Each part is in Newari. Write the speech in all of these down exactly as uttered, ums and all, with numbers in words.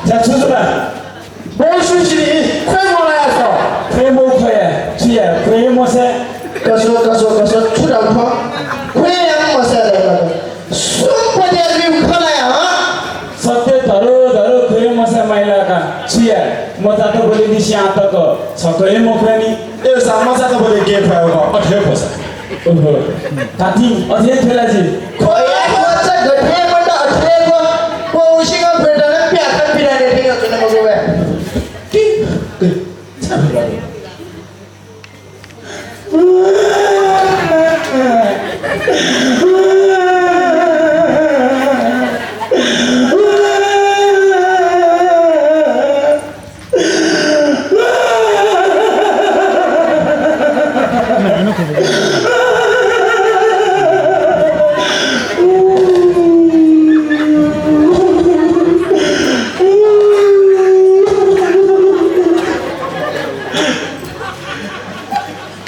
जा छु जुल? बौसिनि ख्वय् मलाया छ। ख्वय् मखु ख्वय्। छु याये? ख्वय् मस्याये। कसो, कसो, कसो, छु धाउ थ्व? ख्वय् याना मस्याये धाइ। सुम्पत्यालि खलाया, हँ? सत्य धरो धरो ख्वय् मस्याये माइला का। छु याये? मचात ब्वलिनिसें आः तक छकः हे मख्वयानि। ए सा मचात ब्वले के ख्वया हो, अथे हे ख्वःसा। ओहो। ताति, अथे हे ख्वये ला जि। ख्वया ख्वःसा गथे मत अथे हे ख्व। व उसिंगं ख्वय्‌त नं प्याखं पिलाने थिंगः च्वने मगु वय्।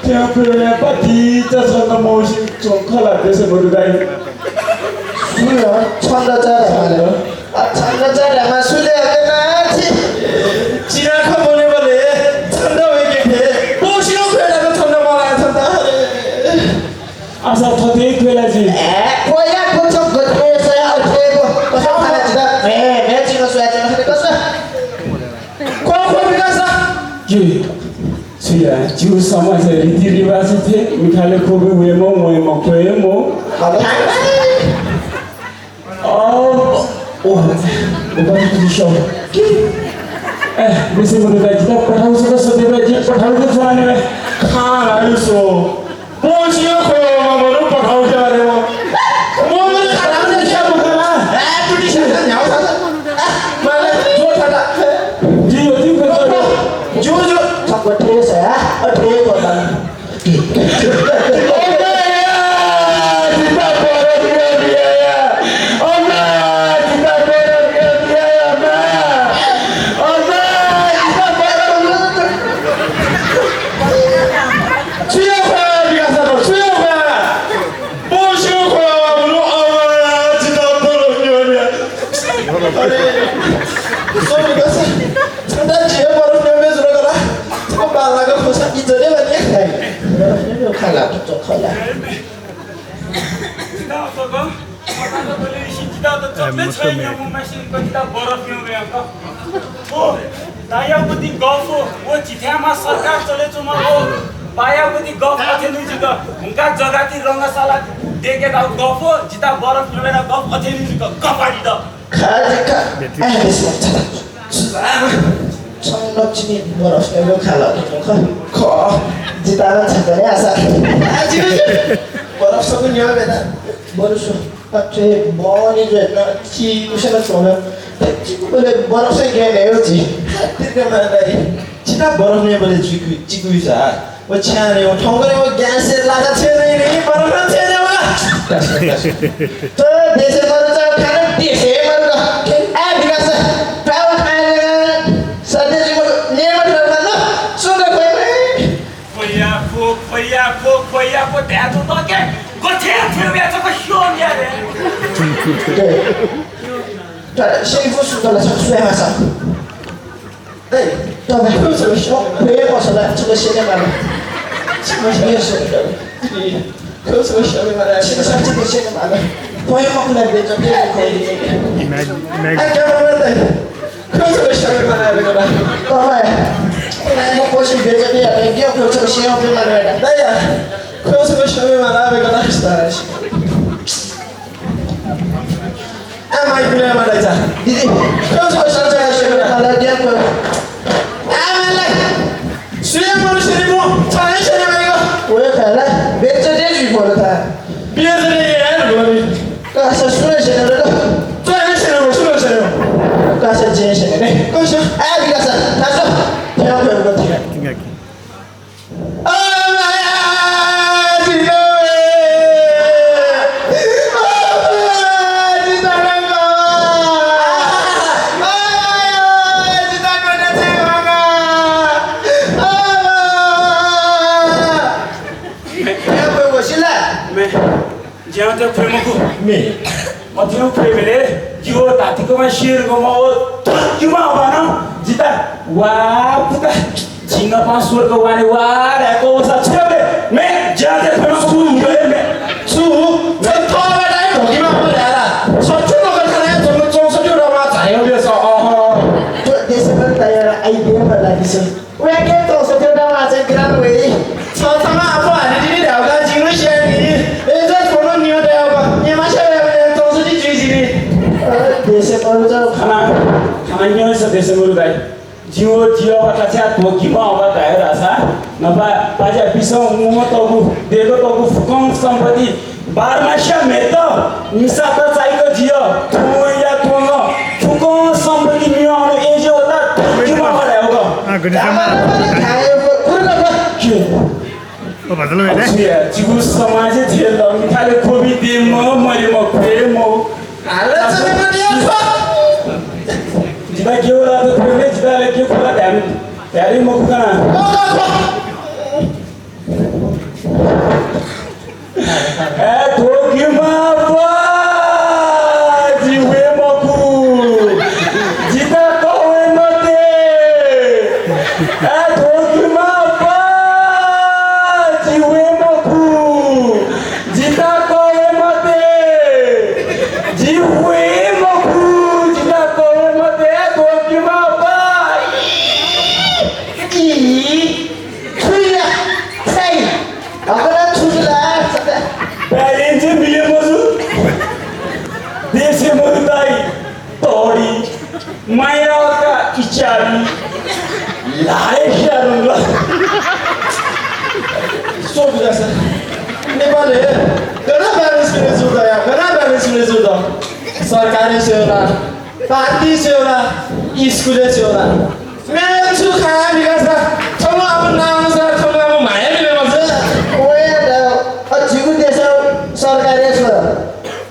थ्यंगु ख्वय्‌या पातिचा छन्त मौसिं च्वंगु खः ला, देशे मदु दाइ? छु याये, छन्त चाये धायेमाल। आ, छन्त चाये धायेमाल, सु ले हके ना छि? चिनाखँ ब्वनेबलय् छन्त वय्‌के फे। मौसिं ख्वय् धाःगु छन्त मला छन्त। अरे। आसा थथे ख्वये ला जि। ए, ख्वया ख्वःसा गथे सया अथे ख्व। कसं खाना जिता? मे, मे चिनो सुया चिनो खाने कसं? ख्व, ख्व विकास। के? छु याये, जिगु समाजया रीतिरिवाज थें मिखालय् ख्वबि वयेमा, वयेमा, ख्वयेमा। अ, ओ, ओ, बाबा, के? ए, बेसी मदु दाइ, जितः पठाउ सक सत्य दाइ, जि पठाउ के च्वने बे। खा, राइसो। मौसिं ख्वय् मदु पठाउ के अरे म। मौसिं ख्वय् मदु क्या मखु ला? ए, टुटी से न्याउ सा। माने जो थाता। जी, जी, जो, जो। छक्व ठेस है, आ? अ, ठेस होता। अरे, sorry, कसं? छन्त झी बरफ न्यंबे जुल का ला। छकः बांलाक ख्वःसा इज्जत हे बने। बरफ न्यंबे खा ला, तो खा ला। जितः सक, जितः त चक्लेट छ्वये न्यंम्ह मासिं जितः बरफ न्यंबे का। ओ, दायापति गफ हो, व झीथाय्‌मा सरकार चले च्वंम्ह हो। बायापति गफ अथे नि जुक, हुंका जगाती रंगशाला देके दाउ गफ हो, जितः बरफ न्यंबे गफ अथे नि जुक, गपाडी द। खा, खा। ए, बेसी मत। छन्त चिनि बरफ न्यंबे खा ला, तो खा। खः, जितः नं छकः न्यँ आसा। आ, जि, जि। बरफ सक न्यंबे दा। बरफ सक। अथे बहनी जुयाः नं चिकुसे नं च्वन। चिकुबलय् बरफ सक गय् नये हो जि। तिर्क मां दाइ। जितः बरफ न्यंबलय् चिकु, चिकुइ सा। व छ्याने व थौंकन्हय् व ग्यास लासा छ्यने नि, बरफ छ्यने व। त देशे मरु चा, खाना देशे मरु चा। आ विकास, पाउ खाने सत्य जी मरु, ने मरु खाना, सुन खोइ। खोया खो, खोया खो, खोया खो, ध्यान तो के? गथे फुलबिया छ को स्योम या रे। त सेइफु सुतला छ, सुया मासा। ए, तपाईं को छ स्योम? बे पसला छ को सेने माला। छ को सेने माला। छ को सेने माला। छ को सेने माला। खोया मखुला बे जते खोइ। Imagine, imagine. ए, क्या बात है? खोइ छगू स्याम्हे माला बेकना। तःलाः। म कोसि बेइज्जती यात, ग्याः खोइ छगू स्याम्हे माला बेकना। दाइ, खोइ छगू स्याम्हे माला बेकना। आ, माइक मिले माला जा। दिदी, खोइ छगू स्याम्हे माला ग्याः खोइ। आ, माला। सुया मनुष्य रे मू, छाय् स्याने माइक। ओए खाला, बेइज्जती जुइ बोल था। बेइज्जती यार बोली। कासा सुने स्याने रे। तो हे स्याने, सुने स्याने। कासा जे स्याने रे। कासा। आ, विकास, कासा। फेव, फेव, फेव। आ, माया, जिन्दगी। आ, माया, जिन्दगी। आ, माया, जिन्दगी। आ, माया। ए, ख्वये मखु सिला। मे। ज्यां त ख्वये मखु। मे। अथे ख्वये मले, जिगु धातिकमा शेर गमा ओ, धतिमा वा, पुता, झी नपां स्वर्ग वाने वा, रे, को सा छेबे, मे, ज्याते खन सु, मे, मे, सु, मे, थोड़ा टाइम धोकी मा बोल यार। सच्चो नगर खाना है, तुम चौसठ वटा मा झायो बे स, अह। तो देश में तैयार आई बे बता दिस। वे के चौसठ वटा मा चाहिँ ग्राम वे। छ थमा आपो हाने दिने ढाउका जिंगु स्यानी। ए, जस कोनो नियो ढाउका। ये मा स्याबे चौसठ जुइ जिनी। अ, देश में तो खाना, खाना नियो स देश में भाई। जिं व जियाःगु काछ्या धोकीम्ह अबा धाये धाःसा, नपा पाज्या बिसं मुंगतःगु, दय्‌कतःगु फुक्कं सम्पत्ति बारमास्या म्हेत मिसात चाइक जिय, थुया त्वंग फुक्कं सम्पत्ति मियाः अन एज्याःगु ला धोकीम्ह अबा धायेगु। आ, गुडिसामा। के? ओ, भजन हो, ने? जिया, जिगु समाज झेल, मिखाले खोबी दे म, मरे म, खुए म। आलोचना मत यार। जिबा के होला त, खोबी, जिबा ले के खोला ध्यान, ध्यान मखु का। ए, धोकीम्ह अबा, जि वये मखु। जितः कः वये मते। ए, धोकीम्ह अबा, जि वये मखु। जितः कः वये मते। जि वये मखु। जितः कः वये मते। ए, धोकीम्ह अबा। ई। छुइला, छाइ, हकला छुजुला, सदा। Balance मिले मजु। देशे मरु दाइ, तोडी, माया का इचारी, लाए शारुंग। सोच जा सर। नेपालय् गन balance मिले जुल या, गन balance मिले जुल। सरकारी सेवा, पार्टी सेवा, स्कुलय् सेवा। मेगु छु खा बिकास, थौं अब नाम सा, थौं अब माया मिले मजु। वया द, अ, झीगु देशय् सरकारय् छु?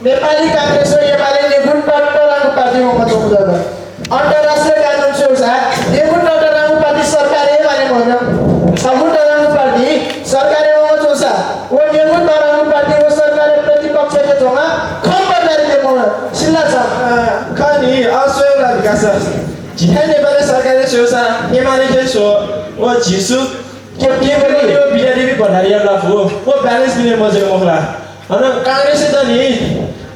नेपाली कांग्रेस व एमाले नेगुं ततःधंगु पार्टी वंगु जूगु दु। अन्तर्राष्ट्रिय कानुन छु सा, नेगुं ततःधंगु पार्टी सरकारय् माने मजू। छगू तःधंगु पार्टी सरकारय् वंगु जूसा, व नेगुं तःधंगु पार्टी व सरकारय् प्रतिपक्षय् च्वंगु खम्बरदारी दयेकूगु सिल्ला छ। अ, खः नि, अ, स्वयेगु ला बिकास। झी थें नेपालय् सरकारय् स्वःसा, एमाले थें स्व, व झीसु के, के बनी? व विद्यादेवी भण्डारीया ल्वापु, व balance मिले मजू मखु ला? हन कांग्रेसय् दनि,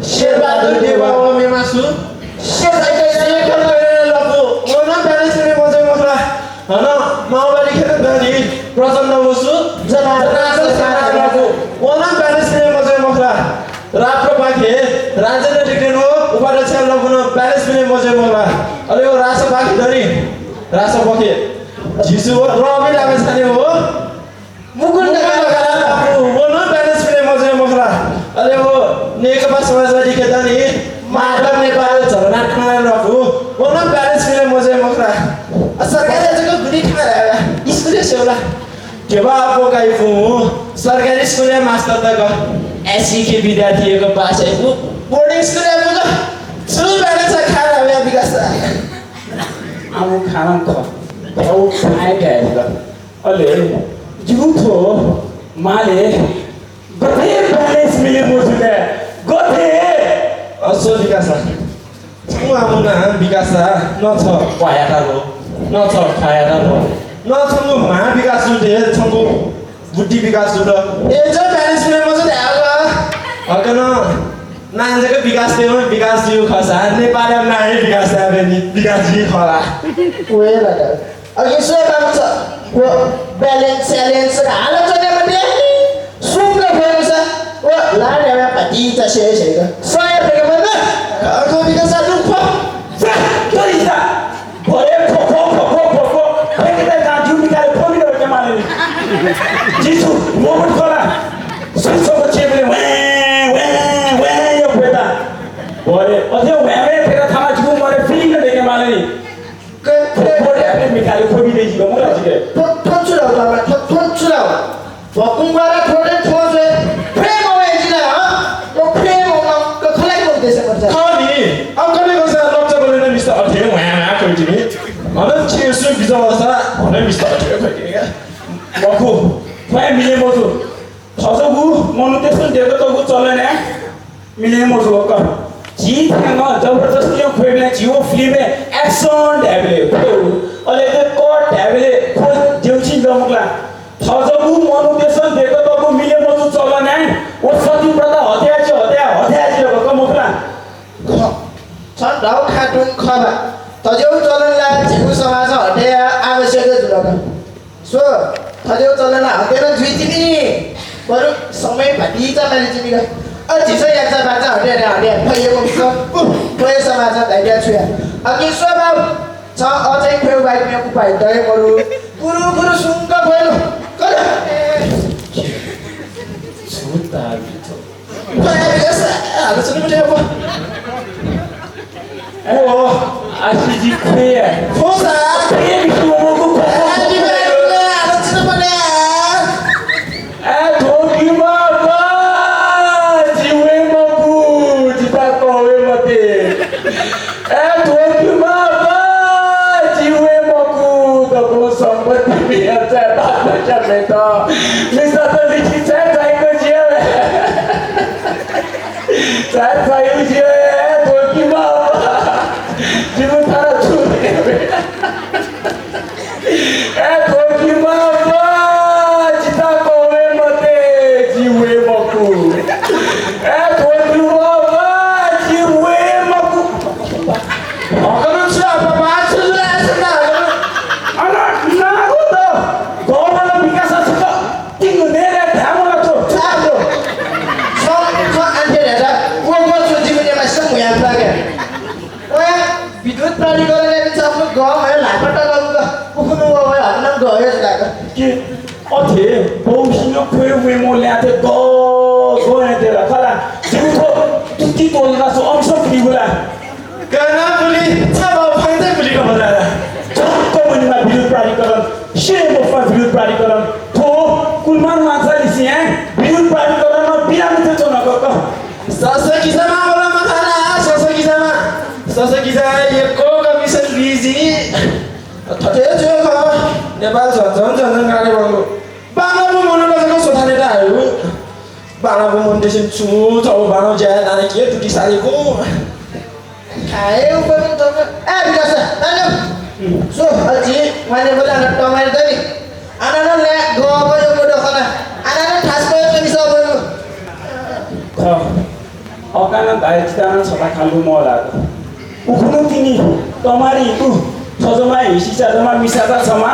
शेरबहादुर देउवा व मेमासु, शेर-, शेखर कोइरालाया ल्वापु, व नं balance मिले मजू मखु ला? हन माओवादी खेर दनि, प्रचण्ड व सु, जनार्दन सरकारया ल्वापु, व नं balance मिले मजू मखु ला? राप्रपाखे राजेन्द्र डेक्रेन व उपाध्यक्षया ल्वापु नं balance मिले मजू मखु ला? अले व रासपाखे दनि, रासपाखे झीसु व रवि लामिछाने व मुकुन्द मुकुन्द खड्का व नं balance मिले मजू मखु ला? अले व नेकपा समाजवादीखे दनि, माधव नेपाल, झलनाथ खनालया ल्वापु, व नं balance मिले मजू मखु ला? अ, सरकारय् जक गुलि खँ ल्हायेगु, स्कुलय् स्यू ला? ध्यबा अप्वः काइपुं सरकारी स्कुलया मास्तर तक, एससी के विद्यार्थीयागु पास याइपुं boarding स्कुलय् मुग, छु balance खा ला वया बिकास? आमु खाना ख-, खौ खाए गायेगु। अले जिगु थ्व माले गथे balance मिले मजू ले, गथे? अ, स्व बिकास। छंगु आमु ना बिकास, न छ ख्वायाता लो, न छ ख्वायाता लो, न छंगु म्हा बिकास जुल, छंगु बुद्धि बिकास जुल। ए, जो balance मिले मजू धायेगु। हकनं नां जक बिकास दयेगु, बिकास जुइगु खःसा, नेपालया नां हे बिकास धायेबे नि, बिकास जुइ खः ला? वे ला का। अघि स्वये बाबु छ, व balance स्यालेन्स हानं च्वने मते। सुंक भरोसा, व लाड्यामा भतिचा से सेक। सय फेक मत। अघि बिकास दुःख। जा, तोरी जा। भरे फो, फो, फो। फेक दे का, जू निकाले, फो मिले के माले। जिसु, मोमन खोला। सुसो को चेपले, वे, वे, वे, यो बेटा। भरे, अझै वे, वे, फेक थामा जू मरे, feeling दे के माले। क-, थ्व, थ्व ल्यापे मिखाले खोबी दे जिगु, मखु ला जिके? थ्व, थ्व छु ला बाबा, थ्व, थ्व छु ला? भकुंबारा थ्व दे थ्व जुए, प्रेम हो ए जिला, हँ? ओ प्रेम हो, क-, खलाई बोल देसे मचा। खः नि, अब कने गसा लक्चा बोले न मिस्ता अथे, ह्वाँ, ह्वाँ, खोइ जिनी। हन छे सु बिजा वसा, हन मिस्ता अथे, खोइ जिनी का। मखु, ख्वाए मिले मजू। थज्याःगु मनूतय्‌सं देकतःगु चलनय् मिले मजू का। झी थें जबरजस्ती ख्वय्‌बलय् झी व फिल्मय् action धायेबलय् ख्वय्। अले मखु ला? थज्याःगु मनूतय्‌सं दयेकातःगु मिले मजू चलन हे व सती प्रथा हत्या याये, हत्या, हत्या याये जक मखु ला? खः। छं धाःगु खँ खः बा। थज्याःगु चलन ला झीगु समाजं हत्या याये आवश्यक जुल का। स्व, थज्याःगु चलन ला हत्या नं जुइ तिनि। बरु समय भतिचा माले तिनि का। अ, झीसं याचा बाचा हत्या याये, हत्या याये फइ हे मखु का। उफ, थ्व हे समाजं धयाबिया छु याये? अकिं स्व बाबु, छं अझै ख्वयेगु बाहेक मेगु उपाय दये मरु। गुरु गुरु सुंक ख्वये नु। कल। छु ताबित? ख्वये बिगस, आलोचना मते अब। ओ, आशिजी ख्वये। फोसा। प्रेम सुमोगु ख्वये। आलोचना मते। ए, थ्व किमा बा, जि वये मखु, जितः कः वये मते। ए, थ्व किमा बा, जि वये मखु, दक्व सम्पत्ति बिया चाय् बाप समेत मिसात लिछि चाय् चाइगु जिया। चाय् चाइगु जिया, ए, थ्व किमा बा, जिगु थारा छु। ए, थ्व किमा बा, जितः कः वये मते, जि वये मखु। ए, थ्व किमा बा, जि वये मखु। हकनं छु अब बात छु जुल यासना। अन नागु त गौरव विकास छ। तिंगु नेरे धामला छु। छाबो। सम ख आन्ते रे दा। वो वो छु जीवन मा सम याम लागे। ओया, विद्युत प्राधिकरणय् मिसापिं गः हे ल्हाकं तःगु ग। उखुन्हु वः वः हानं गः हे जुलाक। के अथे बौसिनं ख्वये वयेम्ह ल्याः थें गः गः हे तेला खला। जिगु थ्व तुति तोलना सु अंश फुलिगु ला। गना फुलि, छाबा फैते फुलिक बजारा। छक्क मनिमा विद्युत प्राधिकरण, से मफा विद्युत प्राधिकरण। थ्व कुलमान माछा लिसिं विद्युत प्राधिकरण बिरामी थे चुनाक। ससकिजामा बोला मथाना, ससकिजामा। ससकिजा यक्व कमिसन बिजी। थथे जुया खः, नेपाल झन झन झन झन गाह्रो वंगु। बांलाःगु मनूत जक स्वथानेत आयु। बांलाःगु मनूतय्‌सं छु छगू बांलाःगु ज्या यानाः के तुति सारेगु। खाए उपरं तक। ए, विकास, नानु। सो, अझ माने बोला न टमाटर दनि। आनानं ले गो गो यो गो दखना। आनानं थास गो यो निसा बोलु। खः। अकानं धाये चितानं छता खालु मलात। उखुन्हु तिनि तमारी उ सजमा हिसिचा जमा मिसाचा छमा।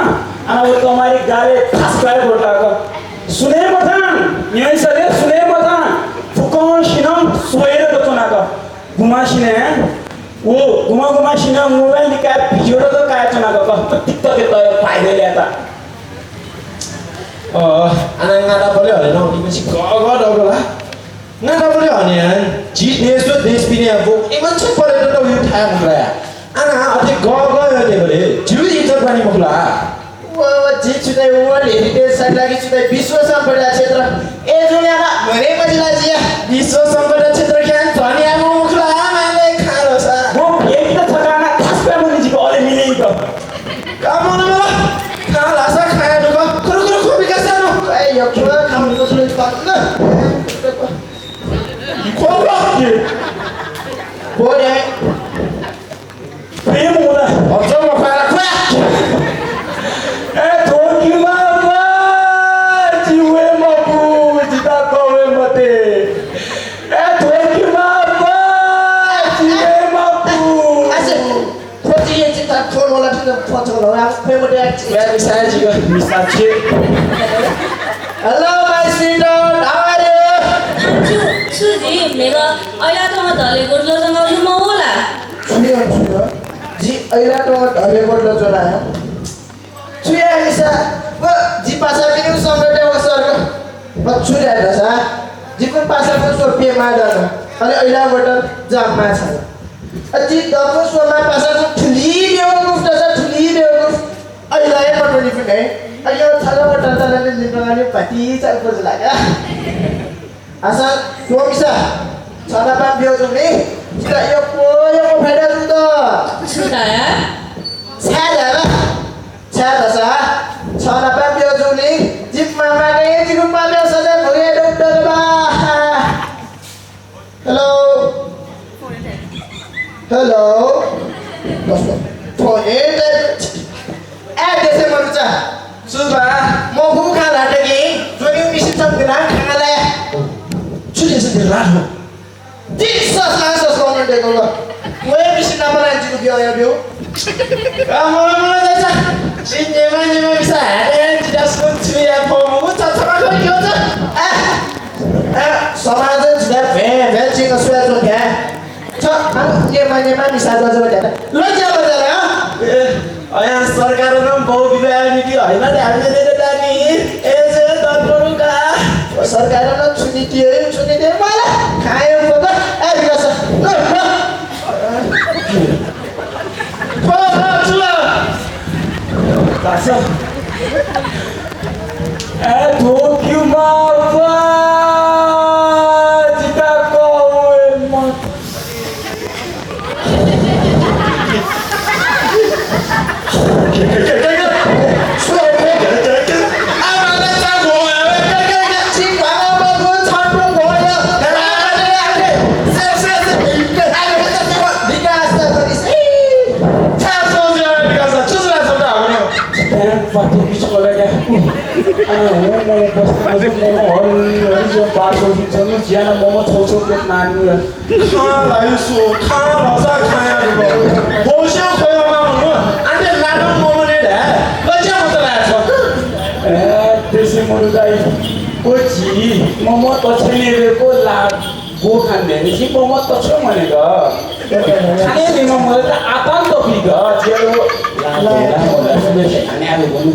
आना व तमारी गाले थास गाले बोलाक। सुने मथां, न्यंसले सुने मथां। फुक्कसिनं स्वयेर दतुनाक। गुम्हसिनं, ओ, गुम्ह गुम्हसिनं मोबाइल लिकाः भिडियोत कायेच्वनागु, TikTok-य् तयाः viral यायेत। अ, आना ङाताबलय् हले नं, इमिसं गः गः दःगु ला। ङाताबलय् हने, झी देश व देश पिने याःगु, इमिसं पर्यटन व थाय् मुक्लाया। आना अथे गः गः यायेबलय्, झीगु इज्जत बानी मखु ला। व, व, झी छु धाइ, World Heritage Site ला कि छु धाइ, विश्व सम्पदा क्षेत्र। ए, जुयाना, म्हने मजिला जिया। विश्व सम्पदा क्षेत्र ज्ञान धनिया मु मुखला, माले खालो सा। वो, भेट त छकाना, थासपा मुनि जिको अले मिलेको। काम न मला, खा लासा खाया दुको, खुरु खुरु खुरु विकास जानु। ए, यो खुरु काम दुको सुरु पाक न। खोलो के? बोले। प्रेम होला। अझ म पारा ख्वाक। ए, थ्व किमा बा, जि वये मखु, जितः कः वये मते। ए, थ्व किमा बा, जि वये मखु। आसे, खोजी ये चिता फोन वाला ठिक फोन चला, आ, खोइ मते आ। वया मिसा जिगु मिसा छे। Hello, my sweetheart, how are you? छु, छु जि, मेगा, अया त म धले गोडलो जंगल मा होला। छु याये, छु याये? जि अइला त धले बोल्लो च्वना। छु याये मिसा? व जि पासा बिनु संगते व सर्ग। व छु याये दसा? जि कुन पासा कुन स्व पे मा दन। अले अइला वटल जाम मा छल। अ जि दपु स्व मा पासा कुन ठुली देव गुफ दसा ठुली देव गुफ। अइला हे पटोली पुने। अयो थल वटल तलले निम्बगाले पति चल पज लागा। आसा, स्व मिसा, छनापा ब्यो जुनि, जिता यक्व यक्व फाइदा जू द। छु धाया? छाय् धाय् ला? छाय् धासा, छनापा ब्यो जुनि, जि मामाके जिगु पामे सजाय भुगे दु दबा। Hello। Hello। फोन हे ए देशे मरुचा। सुबा, रात खाना लाया। छु देसन दे रात हो। दिस ससला ससला मन दे गो। वये मिसिन नाम ला जिगु बिया या बियो। आ, मोला, मोला, जा, जा। सिन नेमा, नेमा मिसा हाले, जिदा सुन छुया फो, मु, चा, चा, चा, चा। आ, आ, समाज जिदा भे, भे, चिंग सुया च्वं क्या। छ, आ, नेमा, नेमा मिसा जा, जा, जा। लज्जा बजा ला, आ? ए, अया सरकारनं बहुविवाह नीति हैन धामी दे दानी। ए, जे दन बरु का। ओ, सरकारनं छु नीति हे, छु नीति हे, मला। खायो, बता। ए, विकास। ल, ल। ए, धोक्यु मावा, जिता कौवे मत। खँ ल्हाइसु, खँ ल्हासा खँया दुगु। भविष्य ख्वयाः मा हुनु, आन्ते लादं ममने धाये, लज्या मत ला छ। ए, देशे मरु दाइ, कोची, मम तछेने रे को ला, गो खान दे, निसी मम तछे मने ग। खाने निम मरे त आतान तो भी ग, जेलो, ला, ला, ला, ला, ला, खाने आलु बनु।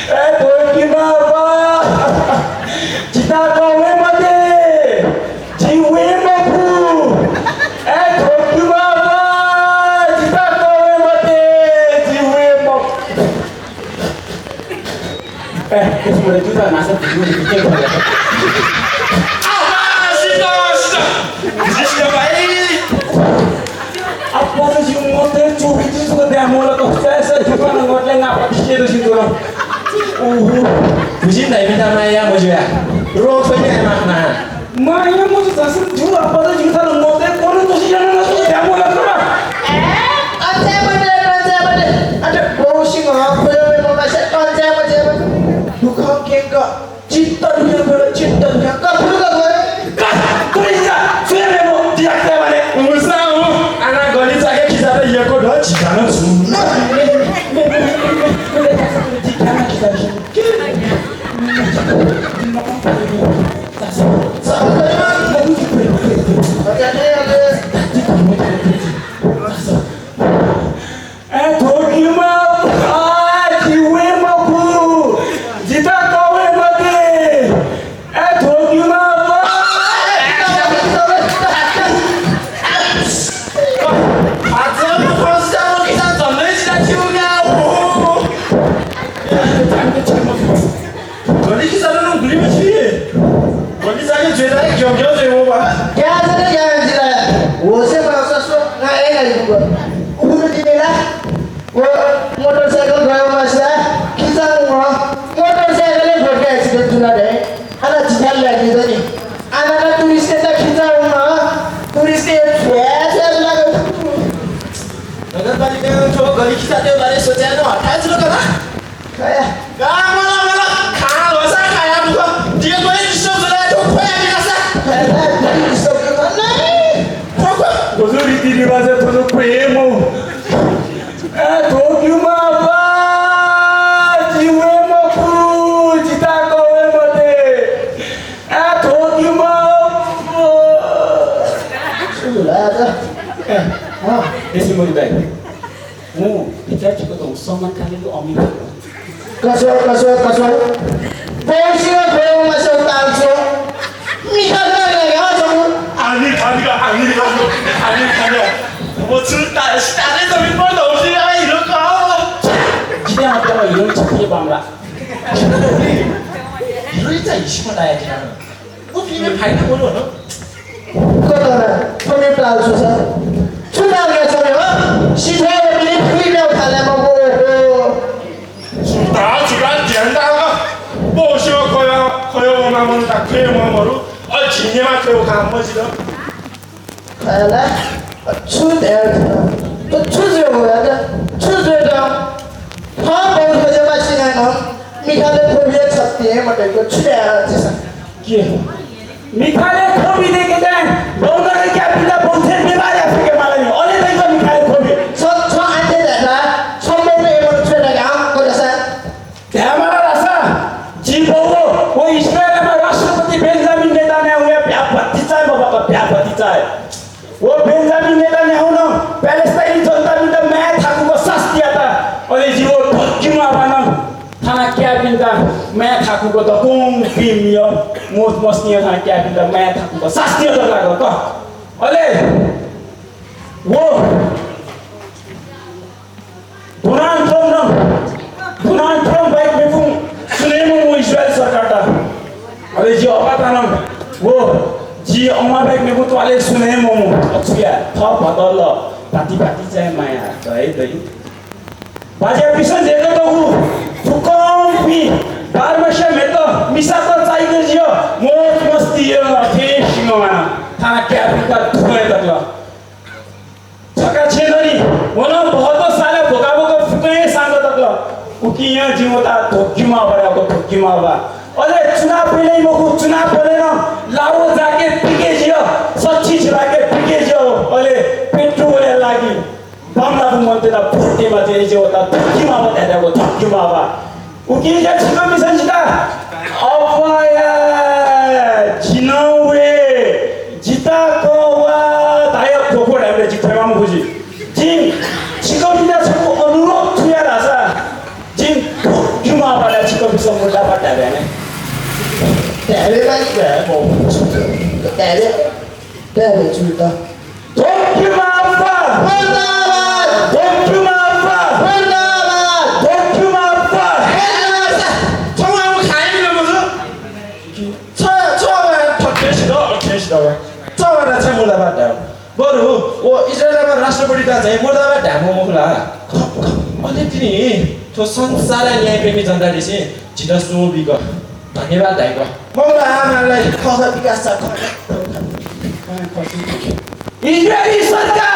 ए, धोक्यु मावा, जिता कौवे मते, जि वे मखु। ए, धोक्यु मावा, जिता कौवे मते, जि वे मखु। ए, त्यसो भए जुत्ता नासा भिजु, भिजु, भिजु। आहा, सित, सित। सित भाइ। आपात जिउ मते चुबि जुसुक द्या मोला कस्ता सा जुपान गटले नापा दिसे दसिन तुला। ओहो। बुझिन धाइ मिता माया मजुया। रोग पनि आमा मा। माया मजु जसु जु आपात जिउ थाल मते कोन तसि जाना ना सु द्या मोला कमा। ए, अझै बडे, अझै बडे। अझै बहुसिंह हक भयो ममा से अझै बडे। दुख केक चित्त न्ह्याबेर चित्त न्ह्या का फुलुका गयो। का, तुइजा, सुयेमे मो, दिया क्या माने। मुसा हूँ, आना गलिचाके खिजात यको ढ झिकान छु। ए, धोक्यु मावा, आ, जि वे मखु, जिता कौवे मते। ए, धोक्यु मावा। गलिचाके जुइलाय् ग्यंग्यं जुइवं बा। ग्याःजक ग्याः जिलाय् होशय् माःसा स्व ना ए गाली दुगु। उबलय् जिमि ला व मोटरसाइकल गयेवं मासिला खिचां वं मोटरसाइकलय् घोटय् accident जुल धकाः। अन झिथाय् ल्वाय् जुल नि। अन नं touristतय्त खिचां वं touristतय् छ्वय् छ्वय् जुल। नगरपालिकां थ्व गलिचाकेया बारे सोचे नं हथाय् जुल का ला। खया। का मला मला, खँ ल्हासा खँया दुगु। दिगु हे disturb जुल, थ्व ख्वया बिकासा। खया, disturb जुल, नाही। ख्व, ख्व। गजु रीतिरिवाज थ्व ख्वये मो। ए, धोक्यु मावा, जि वे मखु, जिता कौवे मते। ए, धोक्यु मावा। सुला जा। ए, अँ, एसी मरि दाइ। भित्र छिकपिं सम्मान खाले अमिर। कसो, कसो, कसो। बौसिया खय् वःम्ह पाल्छु। मिखा दया याः जमु। आमिर खान का, आमिर खान, आमिर खान का। वो छु ता-, स्टारे जमीन पर धौसी का हिरो का। जिते आप हिरो छिपिए बामला। हिरो चाहिँ हिस्मा लाया जिना। व फिल्म फाइनल बोल्नु हो। कता रे, थ्व मे पाल्छु सा। छु नाम रे छम्ह, हो? सिथय् व मिने फुइँ मेगु थालय् मखु, ओहो। सुता, सुता, ध्यान दा। बौसिया खय्, खय् वःम्ह मनूत खय् वःम्ह मरु। अ, झिंगेमा खय् वःम्ह मजिल। खय् ला, छु धयागु? थ्व छु जुयागु यात? छु जुयात? थः बौ थज्याःम्ह सिनानं मिखालय् ख्वबि हे छत्तिं हे मतय्क छु धयागु झीसं? के? मिखालय् ख्वबि दय्केत बौद्ध धर्मयापिन्त बौद्ध व्यवहार याये फय्के माल नि। अले दय्क मिखालय् ख्वबि। छ, छ आन्ते धायेत, छम्ह हे मनू छु धयागु, आम, कोजासा। धायेमाल धाःसा, जि बौ व, व इस्राएलयाम्ह राष्ट्रपति बेन्जामिन नेतान्याहुया भ्या भतिचा हे मबाक, भ्या भतिचा हे। व बेन्जामिन नेतान्याहुनं प्यालेस्टाइनी जनतापिन्त माय् थाकुक सास्ती यात। अले जि व धक्किम्ह आबानं थाना क्याःपिन्त माय् थाकुक दक्वं पिमिय मोज मस्तिया थाना क्याःपिन्त माय् थाकुक सास्ती यात लाग क। अले व डोनाल्ड ट्रम्प नं, डोनाल्ड ट्रम्प बाहेक मेपुं सुनेमुं इस्राएल सरकारत। अले जि अपातानं व जि अमा बाहेक मेपुं त्वाले सुनेमुं अछुया थः भतल भाति भाति चाहिँ माया दइ दइ। बाज्यापिसं जेका दगु फुक्कंपिं बारमास्या म्हेत मिसात चाहिक जिय मोज मस्ती यल अथे सिंहवाना थाना क्यापिका थुए तकल। छका छेँ दनि, व नं बहत साला भोका भोका फुकं हे सांग तकल। उकिं जिं वता धोक्युमा बराबर धोक्युमा बा। अले चुनाव पहिले मखु, चुनाव पहिले नं लाओ जाके पिके जिय, सच्छि झिलाके पिके जिय, अले पेट्रोलया लागि बामलाबु मन्त्रीला भोट देमा जे जे वता धोक्युमा बा, धोक्युमा बा। उकिं जिं छिकपिन्सं जितः अपाया, जिं नं वये, जितः कः वा धाया खोखो धायेबलय् जि थ्वयेमाः मखु जि। जिं छिकपिन्त छगू अनुरोध छु याये धाःसा, जिं धोक्युमा बा धाये, छिकपिन्सं मुर्दाबाद धाये नि। धाये मानि धाये, मखु। धाये, धाये छु त? धोक्युमा बा! मुर्दाबाद! धोक्युमा बा! मुर्दाबाद! धोक्युमा बा! मुर्दाबाद! छम्ह आम खाइ नि मजु। छ, छ बा, ठट्टे सिधः, ठट्टे सिधः बा। छ बा, छ मुर्दाबाद धायेगु। बरु व इस्राएलयाम्ह राष्ट्रपतित चाहिँ मुर्दाबाद धायेमाः मखु ला? अले तिनि थ्व संसारया न्याय प्रेमी जनतालिसे जितः स्वः बीक धन्यवाद धाइक। मखु ला, आमालाई खः खः विकास छ, खः खः। इजरायली सरकार